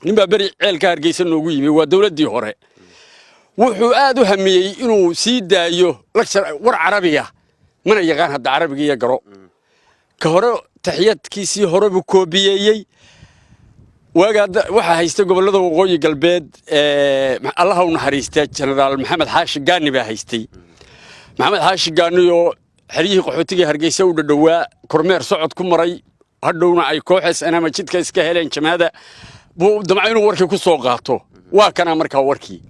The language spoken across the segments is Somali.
Ninbaa beri ceelka Hargeysa noogu yimi, waa dowladdii hore. Wuxuu aad u hamiyey inuu sii daayo lecture war Carabiga, mana yaqaan hadda Carabiga iyo garo. Ka hore taxiyadkiisii hore buu koobiyeeyey. Waagaa waxaa haystay gobollada Waqooyi Galbeed, Allaha u naxariista, Jenaraal Maxamed Xaashi Gaani baa haystay. Maxamed Xaashi Gaani oo xeryihii qaxootiga Hargeysa u dhadhowaa kormeer socod ku maray, hadhowna ay koox SNM jidka iska heleen jamaada, buu damca inuu warkii ku soo qaato. Waa kana markaa warkii: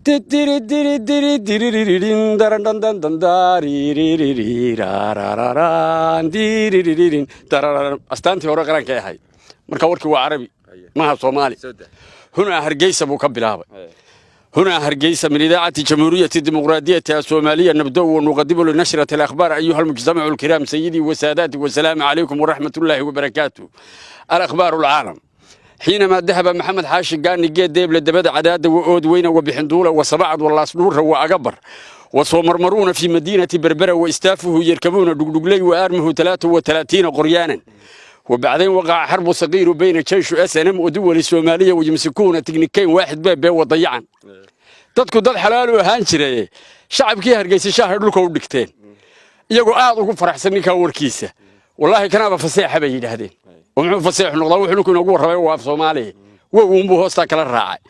Diri diri diri diriririn darandandandandaaririririrarararaan diriririn darararan. Astaantii hore qaranka ay ahayd. Marka warkii waa Carabi, maaha Soomaali. هنا Hargeysa buu ka bilaabay. هنا هرقيسة من إذاعة جمهورية الديمقراطية الصومالية نبدأ ونقدم لنشرة الأخبار. أيها المجتمع الكرام، سيدي وساداتي، والسلام عليكم ورحمة الله وبركاته. الأخبار العالم: حينما ذهب محمد حاشي قاني جيد ديب لدبد عداد وأود وين وبحندولة وصبعد والله وأقبر وصومرمرون في مدينة بربرة واستافه يركبون دقدقلي وآرمه 33 قريانا. وبعدين وقع حرب صغير بين جيش SNM ودول الصوماليه ويمسكون تكنيكين واحد باب وضيعا. Dadku dad xalaal u ahaan jiray. Shacabkii Hargeysa shaaha dhulka u dhigteen, iyagoo aad ugu faraxsan ninkaa warkiisa. Wallaahi kanaaba faseexa, bay yidhaahdeen. Oo muxuu faseexu noqdaa? Wuxuu ninku inoogu warramay waa af Soomaaliya, wow uunbuu hoostaa kala raacay.